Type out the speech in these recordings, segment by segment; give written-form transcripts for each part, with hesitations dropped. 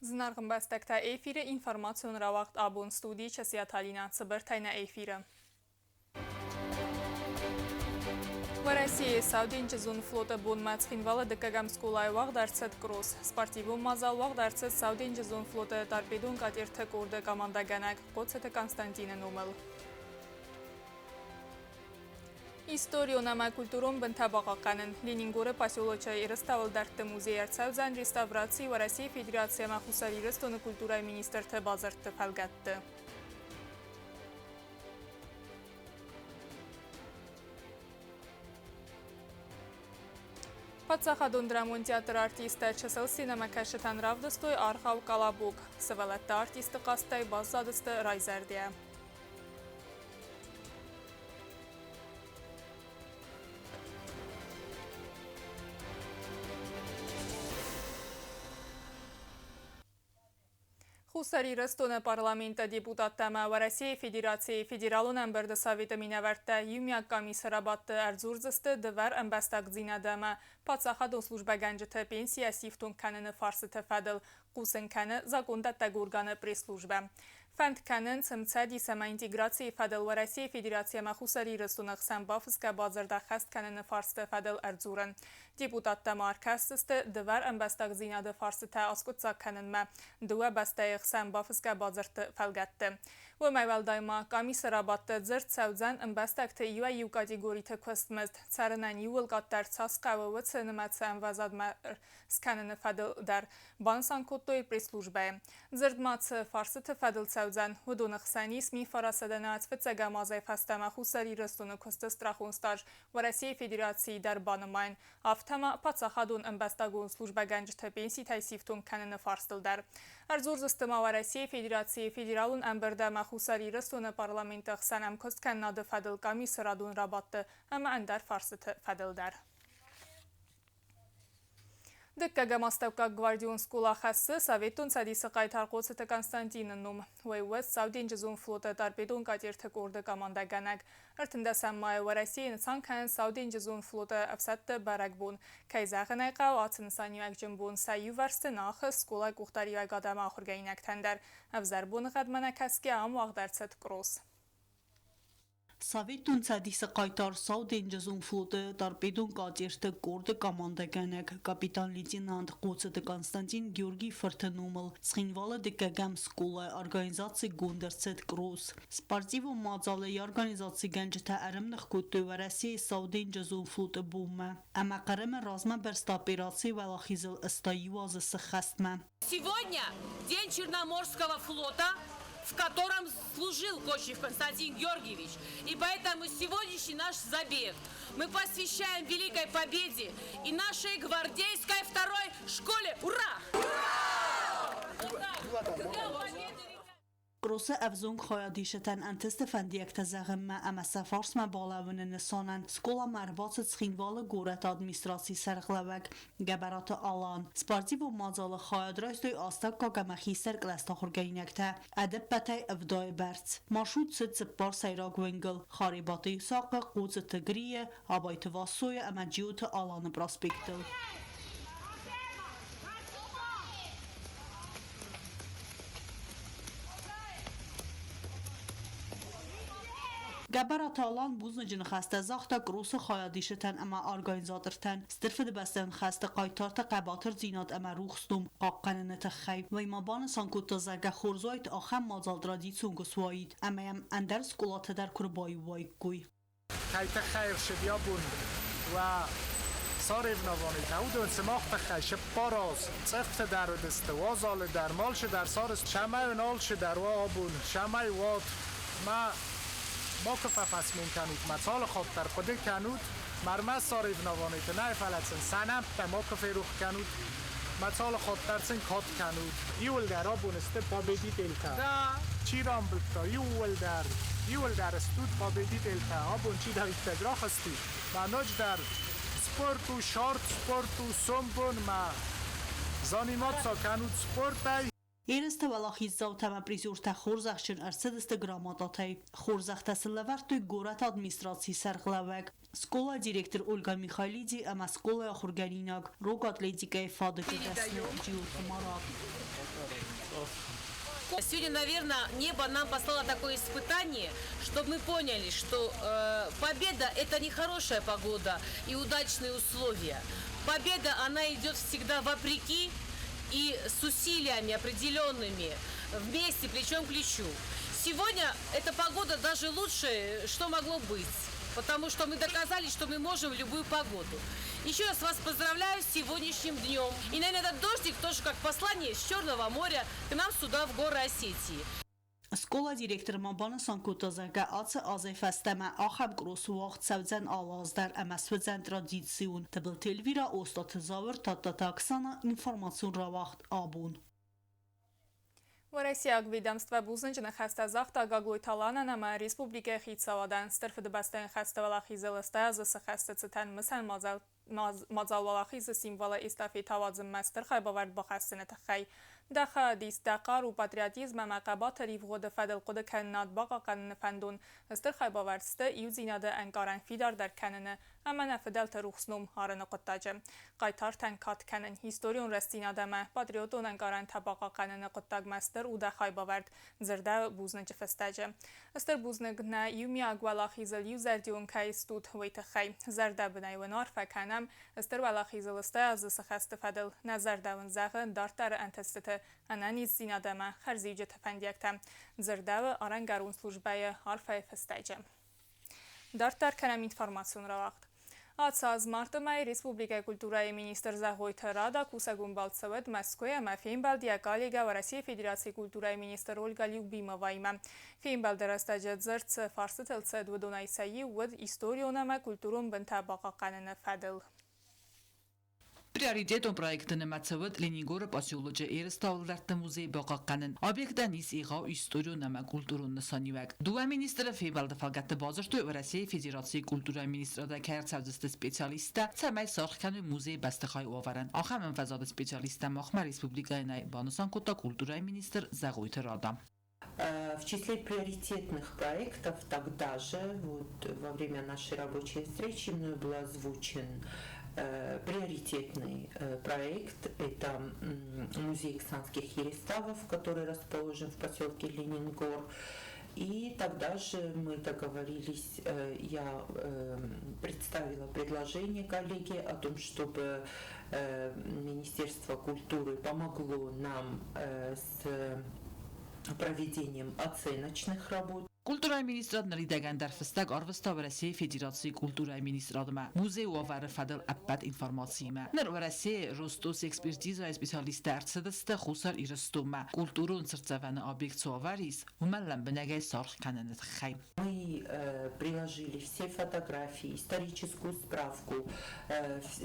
Зынаргъ ӕмбӕстӕгтӕ, эфиры информацион рауагъд «Абон», студийы Часиаты Алинӕ, цыбыртӕй нӕ эфиры. Уӕрӕсейы Сауденджызон флоты бонмӕ Цхинвалы дыккӕгӕм скъолайы уагъд ӕрцыд кросс. Спортивон мадзал уагъд ӕрцыд Сауденджызон флоты торпедон катерты къорды командӕгӕнӕг Хъоцыты Константины номыл. Историон ӕмӕ культурон бынтӕ бахъахъхъӕнын. Ленингоры поселочы Эрыстауыл дӕрдты музей ӕрцӕудзӕн реставраци Уӕрӕсейы Федераци ӕмӕ Хуссар Ирыстоны культурӕйы министрты бадзырдты фӕлгӕтты. Паддзахадон драмон театры артисттӕ чысыл сценӕмӕкӕсджытӕн равдыстой аргъау «Колобок». Сывӕллӕттӕ артисты хъазтӕй баззадысты райзӕрдийӕ. Хуссар Ирыстоны парламенты депутаттӕ ӕмӕ Уӕрӕсейы Федерацийы Федералон ӕмбырды советы минӕвӕрттӕ иумиаг къамисы рабадты ӕрдзурдзысты дывӕр ӕмбӕстагдзинады ӕмӕ паддзахадон службӕгӕнджыты пенсийӕ сифтонг кӕныны фарстыты фӕдыл, хъусын кӕны закондӕттӕг органы пресс-службӕ. Фӕнд кӕнынц ӕмцӕдис ӕмӕ интеграцийы фӕдыл Уӕрӕсейы Федераци ӕмӕ Хуссар Ирыстоны хсӕн бафысгӕ бадзырд ӕххӕст кӕныны фарсты фӕдыл ӕрдзурын. Депутаттӕ ма ӕркӕсдзысты дывӕр ӕмбӕстагдзинады фарстытӕ аскъуыддзаг кӕнынмӕ дыууӕ бӕстӕйы хсӕн бафысгӕ бадзырдты фӕлгӕтты. Уымӕй уӕлдай ма къамисы рабадты дзырд цӕудзӕн ӕмбӕстӕгты иуӕй-иу категориты куыстмызд цӕрынӕн иууыл къаддӕр цас хъӕуы, уыцы нымӕцы ӕмвӕзадмӕ скӕныны фӕдыл дӕр, банысан кодтой пресс-службӕйы. Дзырд ма цы фарстыты фӕдыл цӕудзӕн, уыдоны хсӕн ис 1995 азӕй фӕстӕмӕ Хуссар Ирыстоны куысты страхон стаж Уӕрӕсейы Федерацийы дӕр банымайын, афтӕ ма паддзахадон ӕмбӕстагон службӕгӕнджыты пенситӕй сифтонг кӕныны фарстыл дӕр. Ӕрдзурдзысты ма Уӕрӕсейы Федерацийы Федералон ӕмбырды ӕмӕ Хуссар Ирыстоны парламенты хсӕн ӕмкуысткӕнынады фӕдыл къамисы радон рабадты ӕмӕ ӕндӕр фарстыты фӕдыл дӕр. Дыккӕгӕм астӕуккаг гвардион скъола хӕссы Советон Цӕдисы хъайтар Хъоцыты Константины ном. Уый уыд Сауденджызон флоты торпедон катерты къорды командӕгӕнӕг. 13 майы Уӕрӕсейы нысан кӕнынц Сауденджызон флоты ӕфсӕдты бӕрӕгбон. Кӕй зӕгъын ӕй хъӕуы, ацы нысаниуӕгджын бон сӕ иувӕрсты нӕ ахызт скъолайы къухдариуӕгад ӕмӕ ахуыргӕнинӕгтӕн дӕр. Ӕвзӕр боныгъӕдмӕ нӕ кӕсгӕ, ам уагъд ӕрцыд кросс. Советон Цӕдисы хъайтар Сау денджызон флоты торпедон катерты къорды командӕгӕнӕг капитан-лейтенант Хъоцыты Константин Георгийы фырты номыл Цхинвалы дыккӕгӕм скъолайы организацигонд ӕрцыд кросс. Спортивон мадзалы йӕ организацигӕнджытӕ ӕрӕмных кодтой Уӕрӕсейы Сау денджызон флоты бонмӕ ӕмӕ Хъырымы размӕбырст операцийы уӕлахизыл 81 азы сыххӕстмӕ. Сегодня день Черноморского флота, в котором служил Кочев Константин Георгиевич. И поэтому сегодняшний наш забег мы посвящаем Великой Победе и нашей гвардейской второй школе. Ура! Ура! Кроссы ӕвзонг хайадисджытӕн ӕнтысты фӕндиӕгтӕ зӕгъынмӕ ӕмӕ сӕ фарсмӕ балӕууыны нысанӕн скъоламӕ ӕрбацыд Цхинвалы горӕты администрацийы сӕргълӕууӕг Гӕбӕраты Алан. Спортивон мадзалы хайад райстой астӕуккаг ӕмӕ хистӕр кълӕсты ахуыргӕнинӕгтӕ, ӕдӕппӕтӕй ӕвдайы бӕрц. Маршрут цыд цыппар сӕйраг уынгыл: Харебаты Исахъы, Хъоцыты Грийы, Абайты Вассойы ӕмӕ Джиоты Аланы проспекттыл. Гӕбӕраты Алан бузныджы ныхӕстӕ загъта Кросы хайадисджытӕн ӕмӕ организатортӕн Стыр Фыдыбӕстӕйон хӕсты хъайтарты хъӕбатырдзинад ӕмӕ рухс ном хъахъхъӕныны тыххӕй. Уый ма банысан кодта, зӕгъгӕ, хорз уаид ахӕм мадзал традицион куы суаид ӕмӕ йӕм ӕндӕр скъолатӕ дӕр куы ӕрбаиу уаиккой. Кӕй тыххӕй ӕрцыд йӕ бон уӕ соревнованитӕ, уыдон сымах тыххӕй сыппар аз цъыфты дӕр уыдысты, уазалы дӕр, малчы дӕр сарӕзт, цӕмӕй уын алчы дӕр уа абон, цӕмӕй уат, ма макуы фӕфӕсмон кӕнут, ма цалы хатт дӕр хъуыды кӕнут, ма ӕрмӕст соревнованиты нӕ, фӕлӕ сын сӕ нӕмттӕ макуы ферох кӕнут, ма цалы хатт дӕр сын кад кӕнут. Иууылдӕр абон сты победительтӕ. Чи рамбылдта, иууылдӕр, иууылдӕр стут победительтӕ. Абон чидӕриддӕр рахызти, ма ноджыдӕр спорт у, шорт спорт у, сомбон ма заниматься кӕнут спортӕй. Ерысты уӕлахиздзаутӕ ӕмӕ призертӕ хорзӕхджын ӕрцыдысты грамотатӕй. Хорзӕхтӕ сын лӕвӕрдтой горӕты администрацийы сӕргълӕууӕг, скъолайы директор Ольга Михайлиди ӕмӕ скъолайы ахуыргӕнинаг, рог атлетикӕйы фадыджы дӕсны Джиоты Марат. Сегодня, наверное, небо нам послало такое испытание, чтобы мы поняли, что победа – это не хорошая погода и удачные условия. Победа, она идет всегда вопреки и с усилиями определенными, вместе, плечом к плечу. Сегодня эта погода даже лучше, что могло быть, потому что мы доказали, что мы можем в любую погоду. Еще раз вас поздравляю с сегодняшним днем. И, наверное, этот дождик тоже как послание с Черного моря к нам сюда, в горы Осетии. Скъолайы директор ма банысан кодта, зӕгъгӕ, ацы азӕй фӕстӕмӕ ахӕм кросс уагъд цӕудзӕн алы аз дӕр ӕмӕ суыдзӕн традицион. Тыбылты Эльвира, Остъаты Зауыр, Тадтаты Оксана, информацион рауагъд Абон. Уӕрӕсейаг ведомствӕ бузныджы ныхӕстӕ загъта Гаглойты Аланӕн ӕмӕ республикӕйы хицауадӕн Стыр Фыдыбӕстӕйон хӕсты уӕлахизыл 80 азы цы хӕсты цытӕн мысӕн мадзал Уӕлахизы символы эстафетӕ ауадзынмӕ стыр хайбавӕрд бахӕссыны тыххӕй. Дӕ хайадист, дӕ хъару, патриотизм ӕмӕ хъӕбатыр ивгъуыды фӕдыл хъуыдыкӕнынад бахъахъхъӕныны фӕндон стыр хайбавӕрд сты иудзинады ӕнкъарӕн фидардӕр кӕныны ӕмӕ нӕ фыдӕлты рухс ном арыны хъуыддаджы. Хъайтартӕн кад кӕнын, историон рӕстдзинад ӕмӕ патриотон ӕнкъарӕнтӕ бахъахъхъӕныны хъуыддагмӕ стыр у дӕ хайбавӕрд, дзырдӕуы бузныджы фыстӕджы. Стыр бузныг, нӕ иумиаг уӕлахизыл иузӕрдион кӕй стут, уый тыххӕй. Зӕрдӕбынӕй уын арфӕ кӕнӕм Стыр Уӕлахизыл 80 азы сыхӕсты фӕдыл. Нӕ зӕрдӕ уын зӕгъы дарддӕры ӕнтыстыты, ӕнӕниздзинад ӕмӕ хӕрзиуджыты фӕндиӕгтӕ, дзырдӕуы арӕнгӕрон службӕйы арфӕйы фыстӕджы. Дарддӕр кӕнӕм информацион рауагъд. Ацы аз марты мӕйы республикӕйы культурӕйы министр Зӕгъойты Рада кусӕгон балцы уыд Мӕскуыйы ӕмӕ фембӕлд йӕ коллегӕ Уӕрӕсейы Федерацийы культурӕйы министр Ольга Любимоваимӕ. Фембӕлды рӕстӕджы дзырд цы фарстытыл цыд, уыдонӕй сӕ иу уыд историон ӕмӕ культурон бынтӕ бахъахъхъӕныны фӕдыл. Приоритетон проекты нымӕцы уыд Ленингоры поселочы Эрыстауы ӕлдӕртты музей бахъахъхъӕнын. Объектӕн ис егъау историон ӕмӕ культурон нысаниуӕг. Дыууӕ министры фембӕлды фӕлгӕтты бадзырдтой Уӕрӕсейы Федерацийы культурӕйы министрадӕй кӕй ӕрцӕудзысты специалисттӕ, цӕмӕй саргъ кӕной музейы бӕстыхайы уавӕрӕн. Ахӕм ӕмвӕзады специалисттӕ махмӕ республикӕйы нӕй, банысан кодта культурӕйы министр Зӕгъойты Рада. В числе приоритетных проектов тогда же, вот во время нашей рабочей встречи, мной был озвучен приоритетный проект. Это музей Ксанских Ереставов, который расположен в поселке Ленингор. И тогда же мы договорились, я представила предложение коллеге о том, чтобы Министерство культуры помогло нам с проведением оценочных работ. Культурӕйы министрад ныридӕгӕн дӕр фыстӕг арвыста Уӕрӕсейы Федерацийы культурӕйы министрадмӕ музейы уавӕры фӕдыл ӕппӕт информациимӕ. Ныр Уӕрӕсейы Ростосэкспертиза-йы специалисттӕ ӕрцыдысты Хуссар Ирыстонмӕ культурон цыртдзӕвӕны объект цы уавӕры ис, уымӕн лӕмбынӕгӕй саргъ кӕныны тыххӕй. Мы приложили все фотографии, историческую справку,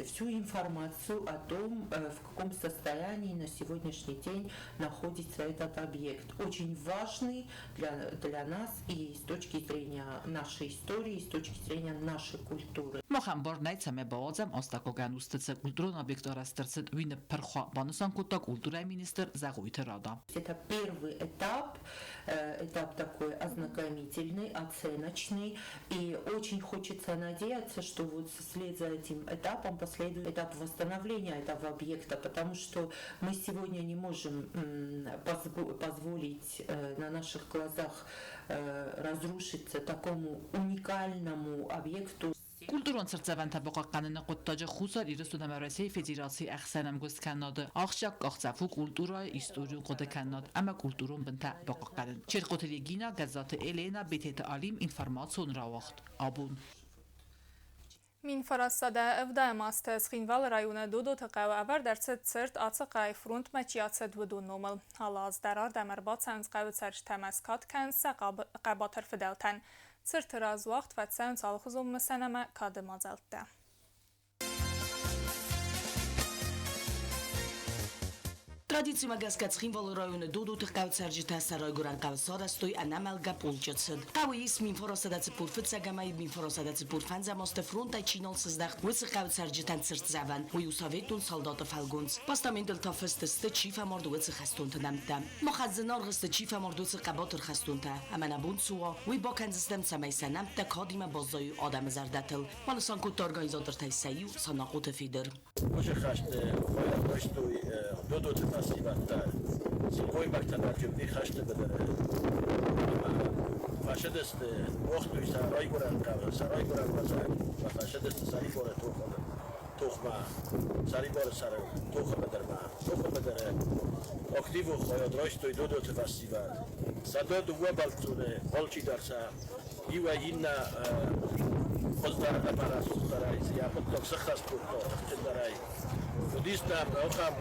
всю информацию о том, в каком состоянии на сегодняшний день находится этот объект. Очень важный для нас и с точки зрения нашей истории, и с точки зрения нашей культуры. Махӕн бар нӕй, цӕмӕй бауадзӕм астӕуккаг ӕнусты цы культурон объект арӕзт ӕрцыд, уый ныппырх уа, банысан кодта культурӕйы министр Зӕгъойты Рада. Это первый этап, этап такой ознакомительный, оценочный. И очень хочется надеяться, что вот вслед за этим этапом последует этап восстановления этого объекта, потому что мы сегодня не можем позволить на наших глазах разрушиться такому уникальному объекту. Культурон цыртдзӕвӕнтӕ бахъахъхъӕныны хъуыддаджы Хуссар Ирыстон ӕмӕ Уӕрӕсейы Федерацийы ӕхсӕн ӕмгуысткӕнынады ахсджиаг къахдзӕф у культурӕйы историон хъуыдыкӕнынад ӕмӕ культурон бынтӕ бахъахъхъӕнын. Чертхъоты Регина, Гӕззаты Елена, Бететы Алим, информацион рауагъд Абон. 1970 азты Цхинвалы районы Додоты хъӕуы ӕвӕрд ӕрцыд цырт ацы хъӕуӕй фронтмӕ чи ацыд, уыдон номыл. Алы аз дӕр ардӕм ӕрбацӕуынц хъӕуы цӕрджытӕ ӕмӕ скад кӕнынц сӕ хъӕбатыр фыдӕлтӕн. Цырты раз уагъд фӕцӕуынц алыхуызон мысӕн ӕмӕ кады мадзӕлттӕ. Традицимӕ гӕсгӕ Цхинвалы районы Додоты хъӕуы цӕрджытӕ сӕ райгуырӕн хъӕуы сарӕзтой ӕнӕмӕлгӕ полчъы цыд. Хъӕуы ис 1945 ӕмӕ 1945 азты фронтӕй чи нал сыздӕхт, уыцы хъӕуы цӕрджытӕн цыртдзӕвӕн. Уый у советон салдаты фӕлгонц. Постаментыл та фыст сты, чи фӕмард, уыцы хӕстонты нӕмттӕ. Махӕн зынаргъ сты, чи фӕмард, уыцы хъӕбатыр хӕстонтӕ. Ӕмӕ нӕ бон цы уа, уый бакӕндзыстӕм, цӕмӕй сӕ нӕмттӕ кадимӕ баззайой адӕмы зӕрдӕтыл, банысан кодта организатортӕй сӕ иу Санахъоты Федыр. Уыцы хӕсты хайад райстой Додоты фӕсивӕд дӕр. Сылгоймӕгтӕ дӕр зынди хӕсты быдыры ӕмӕ фӕцыдысты, уагътой сӕ райгуырӕн хъӕуы, сӕ райгуырӕн уӕзӕг ӕмӕ фӕцыдысты сӕрибары тохмӕ, сӕрибары сӕрыл тохы быдырмӕ. Тохы быдыры активон хайад райстой Додоты фӕсивӕд. 102 бӕлццоны алчидӕр сӕ иуӕй иннӕ хуыздӕр ӕмӕ рӕсугъддӕрӕй цы йӕ хъуыддаг сыххӕст кодта тыхджындӕрӕй. Уыдис нӕм ахӕм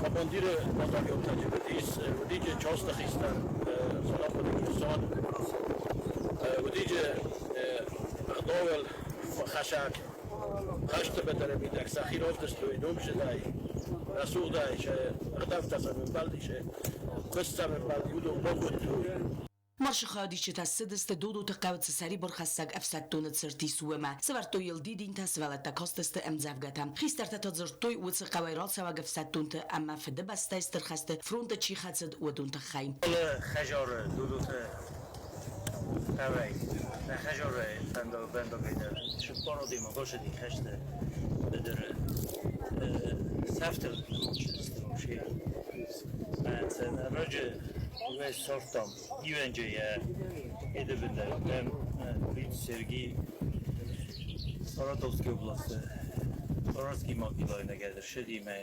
командиры батальонтӕ уыдис, уыдиджы часты хистӕр Санахъоты Герсан, уыдиджы ӕгъдауыл хӕсӕг хӕсты быдыры мидӕг сӕхи равдыстой номзыдӕй, рӕсугъдӕй, сӕ ӕгъдӕуттӕ сӕм ӕмбӕлди, сӕ куыст сӕм ӕмбӕлди, уыдон бакодтой. Маршы хайадисджытӕ ссыдысты Додоты хъӕуы цы сӕрибархӕссӕг ӕфсӕддоны цырт ис, уымӕ. Сӕвӕрдтой йыл дидинтӕ, сывӕллӕттӕ кастысты ӕмдзӕвгӕтӕ. Хистӕртӕ та дзырдтой, уыцы хъӕуӕй рацӕуӕг ӕфсӕддонты ӕмӕ Фыдыбӕстӕйы Стыр хӕсты фронты чи хӕцыд, уыдон тыххӕй. Алы хӕдзары Додоты хъӕуӕй нӕ хӕдзары фӕндагӕй дӕр цыппар адӕймаг ацыди хӕсты быдыры. Сӕфтыл нымад цыдысты Раджы уымӕй ссардтам ивӕнджы йӕ Эдебедӕм Сергей Саратовской областы Саратовский могилайы ӕрсыди мӕ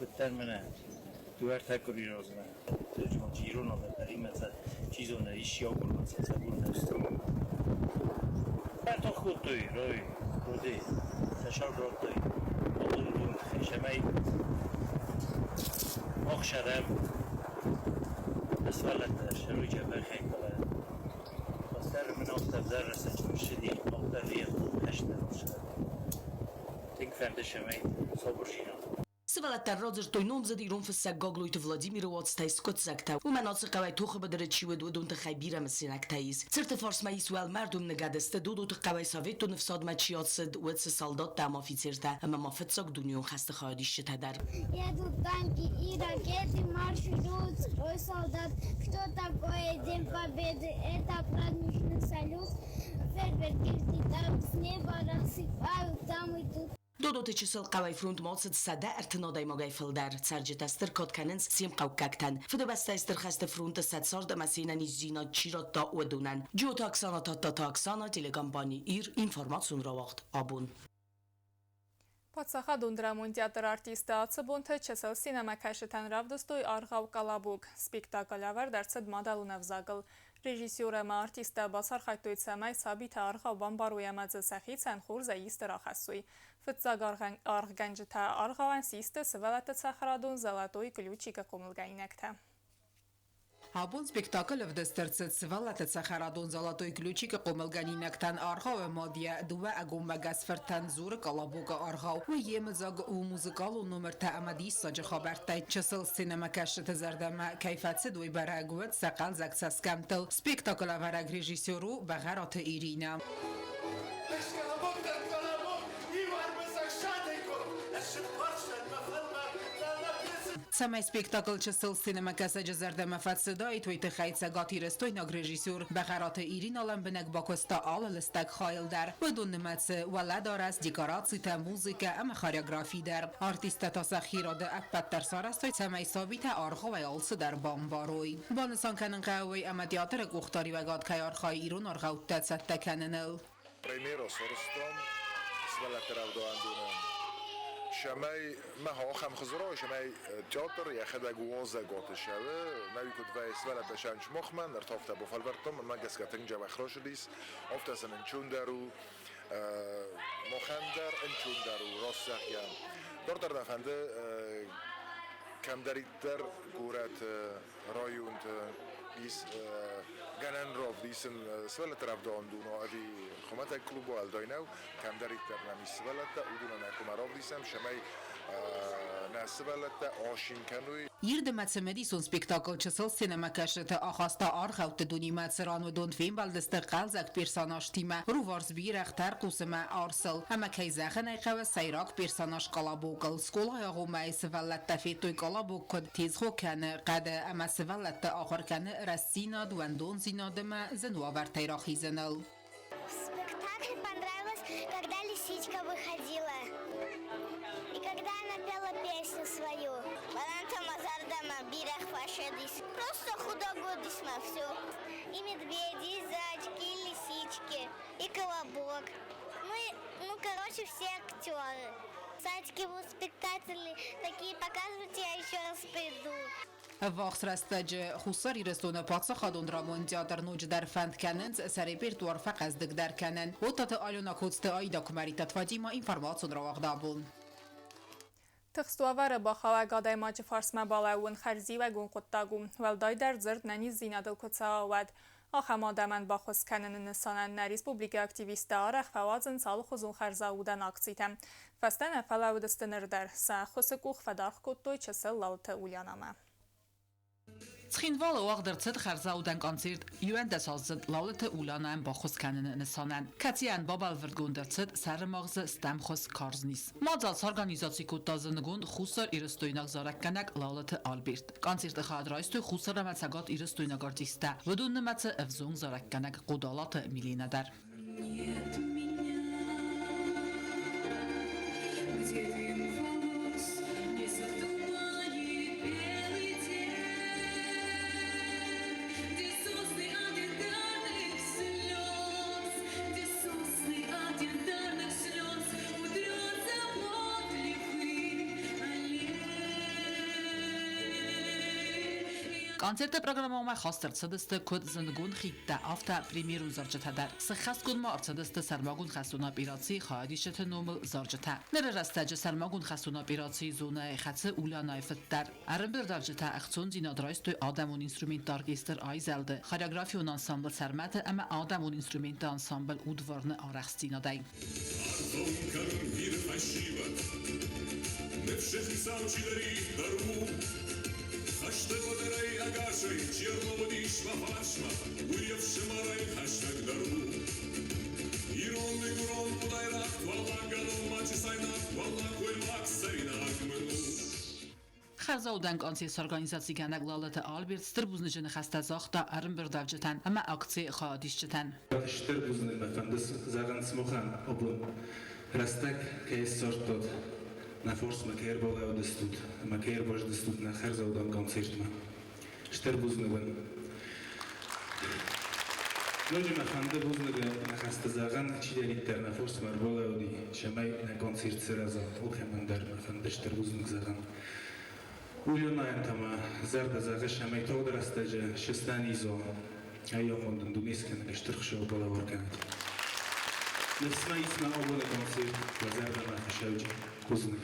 уыдтӕн мӕнӕ дыууӕ-ӕртӕ къуыри размӕ. Ирон адӕм чи зоны, исчи агурынц, ӕцӕг Ӕртох кодтой рой, роди, сӕ сӕр радтой уыдон цӕмӕй ӕхсӕрӕм сывӕллӕттӕ сӕруйджы бӕхӕй Сӕр мын афтӕ ӕвзӕр ссыди, афтӕ хӕстӕ Тынг фӕнды цӕмӕй сабырдзинад. Сывӕллӕттӕ радзырдтой номдзыд ирон фыссӕг Гаглойты Владимиры уацтӕй скъуыддзӕгтӕ. Уымӕн ацы хъӕуӕй тохы быдыры чи уыд, уыдон тыххӕй бирӕ мысинӕгтӕ ис. Цырты фарсмӕ ис уӕлмӕрд, уым ныгӕд сты Додоты хъӕуӕй советон ӕфсадмӕ чи ацыд, уыцы салдаттӕ ӕмӕ офицертӕ ӕмӕ ма фыццаг дунеон хӕсты хайадисджытӕ дӕр. Едут танки и ракеты, маршируют строй солдат. Что такое День Победы? Это праздничный салют. Фейерверки взлетают с неба, рассыпают там и тут. Додоты чысыл хъӕуӕй фронтмӕ ацыд 130 адӕймагӕй фылдӕр. Цӕрджытӕ стыр кад кӕнынц се мхъӕуккӕгтӕн. Фыдыбӕстӕйы Стыр хӕсты фронты сӕ цард ӕмӕ се нӕниздзинад чи радта, уыдонӕн. Джиоты Оксана, Тадтаты Оксана, телекомпани «Ир», информацион рауагъд «Абон». Паддзахадон драмон театры артисттӕ ацы бонты чысыл сценӕмӕкӕсджытӕн равдыстой аргъау «Калабок». Спектакль ӕвӕрд ӕрцыд мадӕлон ӕвзагыл. Режиссер ӕмӕ артисттӕ бацархайдтой, цӕмӕй сабитӕ аргъау бамбарой ӕмӕ дзы сӕхицӕн хорзӕй исты рахӕссой. Фыццаг аргъгӕнджытӕ аргъауӕн систы сывӕллӕтты цӕхӕрадон «Золотой ключик»-ы хъомылгӕнинӕгтӕ. Абон спектакль ӕвдыст ӕрцыд сывӕллӕтты цӕхӕрадон «Золотой ключик»-ы хъомылгӕнинӕгтӕн. Аргъауы мад йӕ дыууӕ ӕгоммӕгӕс фыртӕн дзуры Калабокы аргъау. Уый йемыдзаг у музыкалон номыртӕ ӕмӕ диссаджы хабӕрттӕй. Чысыл сценӕмӕкӕсджыты зӕрдӕмӕ кӕй фӕцыд, уый бӕрӕг уыд сӕ хъӕлдзӕг цӕсгӕмттыл. Спектаклӕвӕрӕг режиссер у Бӕгъӕраты Иринӕ. Цӕмӕй спектакль чысыл сценӕмӕкӕсӕджы зӕрдӕмӕ фӕцыдаид, уый тыххӕй цӕгатирыстойнаг режиссер Бӕгъӕраты Иринӕ лӕмбынӕг бакуыста алы лыстӕг хайыл дӕр. Уыдон нымӕцы уӕлӕдарӕс, декорацитӕ, музыкӕ ӕмӕ хореографи дӕр. Артисттӕ та сӕхи рады ӕппӕт дӕр сарӕзтой, цӕмӕй сабитӕ аргъауӕй алцыдӕр бамбарой. Банысан кӕнын хъӕуы, ӕмӕ театры къухдариуӕгад кӕй архайы ирон аргъӕуттӕ цӕттӕ кӕныныл. Премьера сарӕзтам сывӕллӕтты рӕвдауӕндонӕн. Цӕмӕй мах ахӕм хуызы рауайа, цӕмӕй театр йӕхӕдӕг уазӕгуаты цӕуы, нӕуи куыд вӕййы сывӕллӕттӕ сӕнч махмӕ, ныр та афтӕ бафӕлвӕрдтам, мӕнмӕ гӕсгӕ тынг дзӕбӕх рацыдис, афтӕ сын ӕнцондӕр у, махӕн дӕр ӕнцондӕр у, раст зӕгъгӕ. Дарддӕр нӕ фӕнды кӕмдӕриддӕр горӕты, районты ис гӕнӕн равдисын сывӕллӕтты рӕвдауӕндон ӕви хуымӕтӕг клуб уӕлдай нӕу, кӕмдӕриддӕр нӕм ис сывӕллӕттӕ, уыдонӕн ӕргом равдисӕм, цӕмӕй нӕ Нӕ сывӕллӕттӕ асин кӕной. Ирд ӕмӕ цымыдисон спектакль чысыл сценӕмӕкӕсджыты ахаста аргъӕутты дунемӕ, цыран уыдон фембӕлдысты хъӕлдзӕг персонажтимӕ, руварс бирӕгъ, тӕрхъус ӕмӕ арсыл. Ӕмӕ кӕй зӕгъын ӕй хъӕуы, сӕйраг персонаж Къалабокыл. Скъолайы агъоммӕйы сывӕллӕттӕ федтой Къалабок куыд тезгъо кӕны хъӕды ӕмӕ сывӕллӕтты ахуыр кӕны рӕстдзинад, уӕндондзинад ӕмӕ зын уавӕртӕй рахизыныл. Спектакль понравилось, когда лисичка выходила. И когда она пела песню свою. Мӕнӕн мӕ зӕрдӕмӕ бирӕ фӕцыдис. Просто худогодис ма все. И медведи, и зайчики, и лисички, и колобок. Ну, и, ну короче, все актеры. Садики будут спектакли такие показывать, я еще раз приду. Ӕввахс рӕстӕджы Хуссар Ирыстоны паддзахадон драмон театр ноджыдӕр фӕнд кӕнынц сӕ репертуар фӕхъӕздыгдӕр кӕнын. Оттаты Алена Коцты Аида Куымӕридтаты Фатимӕ информацион рауагъд абон. Тыхст уавӕры бахауӕг адӕймаджы фарсмӕ балӕууын хӕрзиуӕгон хъуыддаг у, уӕлдайдӕр дзырд нӕниздзинадыл куы цӕуа, уӕд. Ахӕм адӕмӕн баххуыс кӕныны нысанӕн нӕ республикӕйы активисттӕ арӕх фӕуадзынц алыхуызон хӕрзаудӕн акцитӕ. Фӕстӕ нӕ фӕлӕууыдысты ныр дӕр, сӕ ӕххуысы къух фӕдаргъ кодтой чысыл Лалыты Ульянамӕ. Цхинвалы уагъд ӕрцыд хӕрзаудӕн концерт 11-аздзыд Лалыты Ульянӕн баххуыс кӕныны нысанӕн, кӕцыйӕн бабӕлвырдгонд ӕрцыд сӕрымагъзы стӕмхуыз карз низ. Мадзал сорганизаци кодта зындгонд хуссар-ирыстойнаг зарӕггӕнӕг Лалыты Альберт. Концерты хайад райстой Хуссар ӕмӕ Цӕгат Ирыстойнаг артисттӕ, уыдон нымӕцы ӕвзонг зарӕггӕнӕг Хъодалаты Миленӕ дӕр. Нет меня, где дым волос не затуманит белый день, где сосны от янтарных слез, где сосны от янтарных слез утрет заботливый аллей. Концерты программӕмӕ хаст ӕрцыдысты куыд зындгонд хидтӕ, афтӕ премьерон зарджытӕ дӕр. Сыххӕстгонд ма ӕрцыдысты сӕрмагонд хӕстон операцийы хайадисджыты номыл зарджытӕ. Ныры рӕстӕджы сӕрмагонд хӕстон операцийы зонӕйы хӕцы Ульянайы фыд дӕр. Ӕрӕмбырдуӕвджытӕ ӕхцондзинад райстой адӕмон инструментты оркестр Айзӕлды, хореографион ансамбль Сӕрмӕты ӕмӕ адӕмон инструментты ансамбль Удварны арӕхстдзинадӕй. Ӕрвылм кӕнын Иры фӕсивӕд, Ныфсы хицау чидӕриддӕр у, Хӕсты быдырӕй ӕгасӕй чи ӕрлӕууыдис мӕ фарсмӕ, уый ӕфсымӕрӕй хӕстӕгдӕр у. Ирон дыгурон къуыдайраг, туаллаггӕнон ма чысайнаг, уӕллагкоймаг цӕринаг мын у. Хӕрзаудӕн концерт сорганизацигӕнӕг Лалыты Альберт стыр бузныджы ныхӕстӕ загъта ӕрӕмбырдуӕвджытӕн ӕмӕ акцийы хайадисджытӕн. Стыр бузныг мӕ фӕнды зӕгъын сымахӕн абон рӕстӕг кӕй ссардтат, нӕ фарсмӕ кӕй ӕрбалӕудыстут ӕмӕ кӕй ӕрбаздыстут нӕ хӕрзаудӕн концертмӕ. Стыр бузныг уын. Ноджы мӕ фӕнды бузныгы ныхӕстӕ зӕгъын, чидӕриддӕр нӕ фарсмӕ ӕрбалӕуди, цӕмӕй нӕ концерт сырӕза, алкӕмӕн дӕр мӕ фӕнды стыр бузныг зӕгъын. Ульянайӕн та мӕ зӕрдӕ зӕгъы, цӕмӕй тагъд рӕстӕджы сыстӕниз уа, ӕййафон дын дунескӕнӕг стыр Хуыцау балӕвар кӕнӕд. Ныфс мӕ ис мӕ абоны концерт уӕ зӕрдӕмӕ фӕсӕуджы. Бузныг.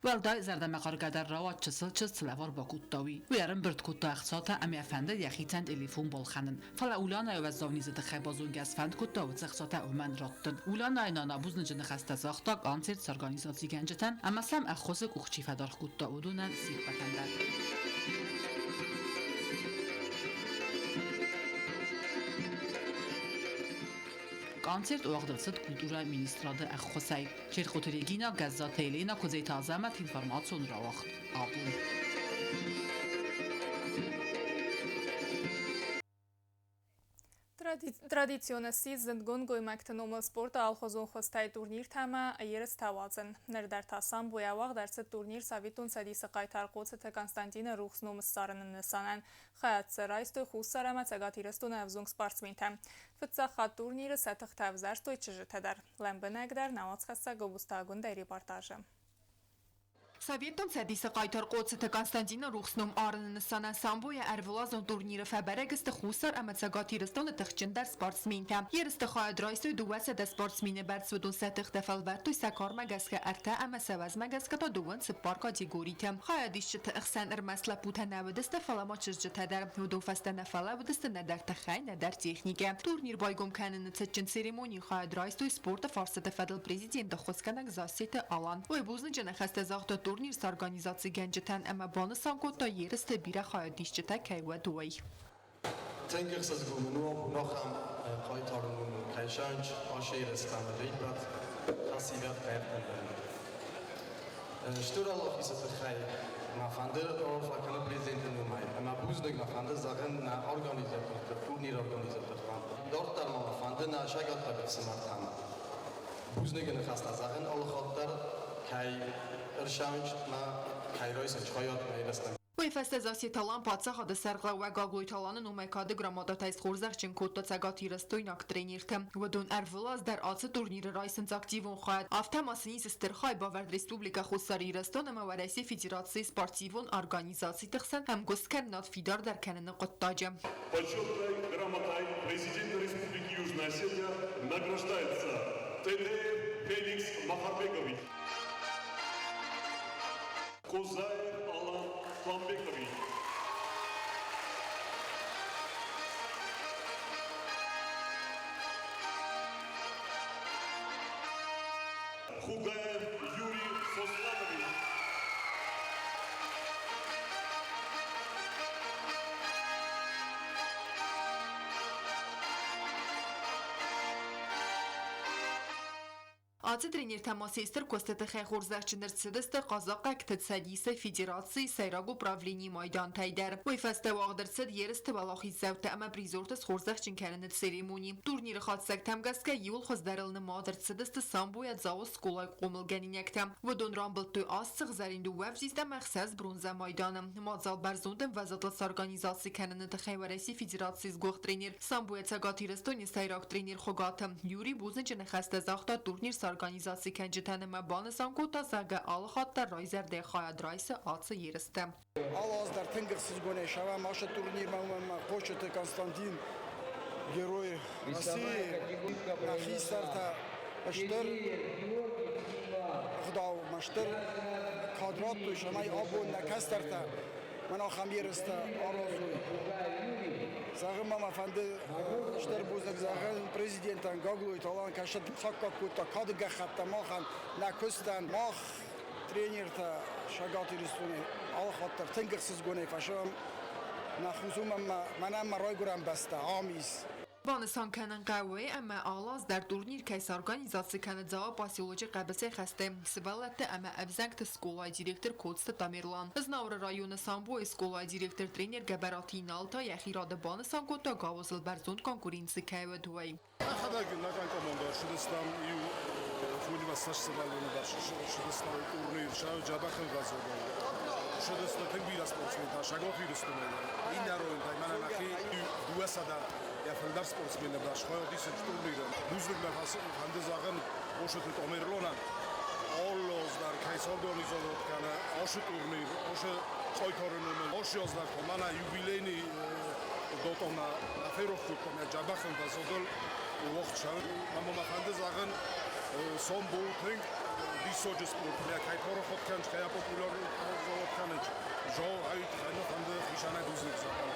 Уӕлдай зӕрдӕмӕхъаргӕдӕр рауад чысыл чызг цы лӕвар бакодта, уый. Уый ӕрӕмбырд кодта ӕхцатӕ ӕмӕ йӕ фӕндыд йӕхицӕн телефон балхӕнын. Фӕлӕ Ульянайы уӕззау низы тыххӕй базонгӕ сфӕнд кодта уыцы ӕхцатӕ уымӕн раттын. Ульянайы нана бузныджы ныхӕстӕ загъта концерт сорганизацигӕнджытӕн ӕмӕ сӕм ӕххуысы къух чи фӕдаргъ кодта, уыдонӕн се ппӕтӕн дӕр. Концерт уагъд ӕрцыд культурӕйы министрады ӕххуысӕй. Чертхъоты Регина, Гӕззаты Елена, Куыдзеты Азӕмӕт информацион рауагъд абон. Традицион ссис зындгонд гоймӕгты номыл спорты алыхуызон хуызтӕй турниртӕ ӕмӕ ерыстӕ уадзын. Ныр дӕр та самбойӕ уагъд ӕрцыд турнир Советон Цӕдисы хъайтар Хъоцыты Константины рухс ном ссарыны нысанӕн. Хайад дзы райстой Хуссар ӕмӕ Цӕгат Ирыстоны ӕвзонг спортсментӕ. Фыццаг хатт турниры сӕ тыхтӕ ӕвзӕрстой чызджытӕ дӕр. Лӕмбынӕгдӕр нӕ уацхӕссӕг Гобозты Агуындӕй репортажы. Советон Цӕдисы хъайтар Хъоцыты Константины рухс ном арыны нысанӕн самбойӕ ӕрвылазон турниры фӕбӕрӕг сты Хуссар ӕмӕ Цӕгат Ирыстоны тыхджындӕр спортсментӕ. Ерысты хайад райстой 200 спортсмены бӕрц, уыдон сӕ тыхтӕ фӕлвӕрдтой сӕ кармӕ гӕсгӕ ӕртӕ ӕмӕ сӕ уӕзмӕ гӕсгӕ та дыууын цыппар категоритӕ. Хайадисджыты ӕхсӕн ӕрмӕст лӕппутӕ нӕ уыдысты, фӕлӕ ма чызджытӕ дӕр. Уыдон фӕстӕ нӕ фӕлӕууыдысты нӕдӕр тыхӕй, нӕдӕр техникӕ. Турнир байгом кӕныны цытджын церемонийы хайад райстой спорты фарстыты фӕдыл президенты ӕххуысгӕнӕг Зассеты Алан. Уый бузныджы ныхӕстӕ загъта турниры турнир сорганизацигӕнджытӕн ӕмӕ банысан кодта, ерысты бирӕ хайадисджытӕ кӕй уӕд, уый. Тынг ӕхсызгон мын у абон ахӕм хъайтары номыл кӕй сӕнч ашы ерыстӕм ӕрӕппӕт фӕсивӕд кӕй ӕрбамбырд. Стыр Аллахисы тыххӕй мӕ фӕнды арфӕ кӕнын президенты номӕй ӕмӕ бузныг мӕ фӕнды зӕгъын нӕ организаторты, турниры организатортӕн. Дарддӕр ма мӕ фӕнды нӕ сӕгаттаг ӕфсымӕртӕн бузныгы ныхӕстӕ зӕгъын алыхатт дӕр кӕй ӕрсӕуынч мӕ кӕй райсынч хайад нӕ ерыстӕм. Уый фӕстӕ Зассеты Алан паддзахады сӕргълӕууӕг Гаглойты Аланы номӕй кады грамотатӕй схорзӕхджын кодта цӕгатирыстойнаг тренертӕ. Уыдон ӕрвылаз дӕр ацы турниры райсынц активон хайад. Афтӕ ма сын ис стыр хайбавӕрд Республикӕ Хуссар Ирыстон ӕмӕ Уӕрӕсейы Федерацийы спортивон организациты хсӕн ӕмгуысткӕнынад фидардӕр кӕныны хъуыддаджы. Почетной грамотой президента Республики Южная Осетия награждается Тедеев Феликс Махарбекович. Козаев Алан Сламбекович. Хугаев Юрий Сосланович. Ацы тренертӕ ма се стыр куысты тыххӕй хорзӕхджын ӕрцыдысты Хъазахъхъӕгты Цӕдисы Федерацийы сӕйраг управленийы майдантӕй дӕр. Уый фӕстӕ уагъд ӕрцыд ерысты уӕлахиздзаутӕ ӕмӕ призерты схорзӕхджын кӕныны церемони. Турниры хатдзӕгтӕм гӕсгӕ иууыл хуыздӕрыл нымад ӕрцыдысты самбойӕ Дзауы скъолайы хъомылгӕнинӕгтӕ. Уыдон рамбылдтой аст сыгъзӕрин дыууӕ ӕвзист ӕмӕ ӕхсӕз бронзӕ майданы. Мадзал бӕрзонд ӕмвӕзадыл сорганизаци кӕныны тыххӕй Уӕрӕсейы Федерацийы сгуыхт тренер самбойӕ Цӕгат Ирыстоны сӕйраг тренер Хуыгаты Юрий бузныджы ныхӕстӕ загъта турнир сорганизаци кӕнджытӕн ӕмӕ банысан кодта, зӕгъгӕ, алы хатт дӕр райзӕрдӕйы хайад райсы ацы ерысты. Алы аз дӕр тынг ӕхсызгонӕй сӕвӕм ацы турнирмӕ, уымӕн ӕмӕ Хъоцыты Константин герой России, нӕ хистӕртӕ стыр ӕгъдаумӕ стыр кад радтой, цӕмӕй абон нӕ кӕстӕртӕ мӕн ахӕм ерыстӕ аразой. Зӕгъын ма мӕ фӕнды стыр бузныг зӕгъын президентӕн Гаглойты Алан кӕсӕд саккаг кодта кады гӕххӕттӕ махӕн нӕ куыстӕн. Мах тренертӕ Цӕгат Ирыстоны алыхатт дӕр тынг ӕхсызгонӕй фӕсӕм нӕ хъус, уымӕн мӕнӕн мӕ райгуырӕн бӕстӕ ам ис. Банысан кӕнын хъӕуы, ӕмӕ алы аз дӕр турнир кӕй сорганизаци кӕны Дзауы поселочы хъӕбысӕй хӕсты сывӕллӕтты ӕмӕ ӕвзӕнгты скъолайы директор Коцты Тамерлан. Знауыры районы самбойы скъолайы директор-тренер Гӕбӕраты Инал та йӕхи рады банысан кодта, гауызыл бӕрзонд конкуренци кӕй уыд, уый. Нӕхӕдӕг нӕхъӕн командӕ ссыдыстӕм иу фондзимӕ цас сывӕллоны бӕрц ссыдыстӕм турнир дзӕбӕхӕн раззагӕй. Ссыдысты тынг бирӕ спортсментӕ Цӕгат Ирыстонӕй дӕр, иннӕ районтӕй. Мӕнӕ нӕхи 200 йӕ фылдӕр спортсмены бӕрц хайад исынц турниры. Бузныг мӕ фӕнды зӕгъын Хъоцыты Тамерланӕн, алы аз дӕр кӕй сорганизовать кӕны ацы турнир, ацы хъайтары номыл. Ацы аз дӕр та мӕнӕ юбилейный датӕмӕ нӕ ферох кодтам, йӕ дзӕбӕхӕн фӕзадыл уагъд цӕуы. Ӕмӕ мӕ фӕнды зӕгъын, самбо у тынг диссаджы спорт. Мӕ кӕй парахат кӕныс, кӕй популяризовать кӕныс, зӕгъ ӕй, мӕ фӕнды хицӕнӕй бузныг зӕгъын.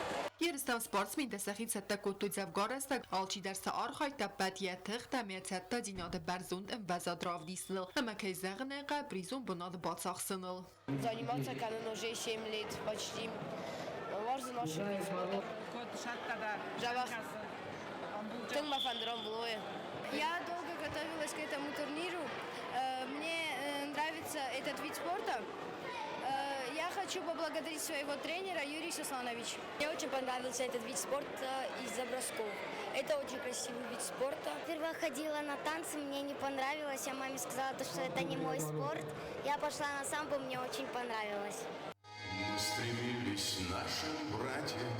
Ерыстӕм спортсментӕ сӕхи цӕттӕ кодтой дзӕвгар рӕстӕг, алчидӕр сӕ архайдта ӕппӕт йӕ тыхтӕ ӕмӕ йӕ цӕттӕдзинады бӕрзонд ӕмвӕзад равдисыныл ӕмӕ, кӕй зӕгъын ӕй хъӕуы, призон бынат бацахсыныл. Заниматься кӕнын уже 7 лет почти. Уарзын ашы вид спорта. Дзӕбӕх. Тынг мӕ фӕнды рамбулой. Я долго готовилась к этому турниру. Мне нравится этот вид спорта. Я хочу поблагодарить своего тренера Юрия Сосланович. Мне очень понравился этот вид спорта из-за бросков. Это очень красивый вид спорта. Сперва ходила на танцы, мне не понравилось. Я маме сказала, что это не мой спорт. Я пошла на самбо, мне очень понравилось. Мы стремились нашим братьям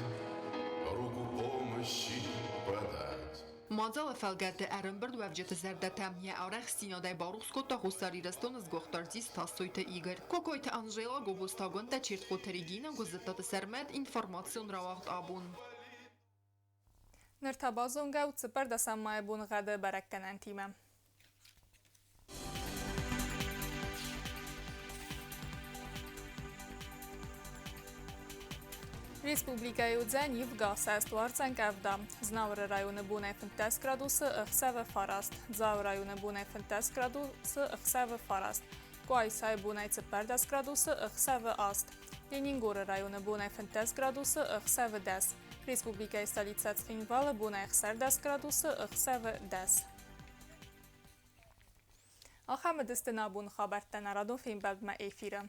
руку помощи подать. Мадзалы фӕлгӕты ӕрӕмбырд уӕвджыты зӕрдӕтӕ йӕ арӕхстдзинадӕй барухс кодта Хуссар Ирыстоны сгуыхт артист Тасойты Игорь. Кокойты Анжела, Гобозтагуынтӕ, Чертхъоты Регина, Гуыззыттаты Сӕрмӕт, информацион рауагъд абон. Ныр та базонгӕ ут 14 майы боныгъӕды бӕрӕггӕнӕнтимӕ. Республикӕйы уыдзӕн ивгӕ, сӕст уардзӕн къӕвда. Знауыры районы бонӕй 15 градусы, ӕхсӕвы 9. Дзауы районы бонӕй 15 градусы, ӕхсӕвы 9. Къуайсайы бонӕй 14 градусы, ӕхсӕвы 8. Ленингоры районы бонӕй 15 градусы, ӕхсӕвы 10. Республикӕйы столицӕ Цхинвалы бонӕй 16 градусы, ӕхсӕвы 10. Ахӕм уыдысты нӕ абоны хабӕрттӕ. Нӕ радон фембӕлдмӕ эфиры.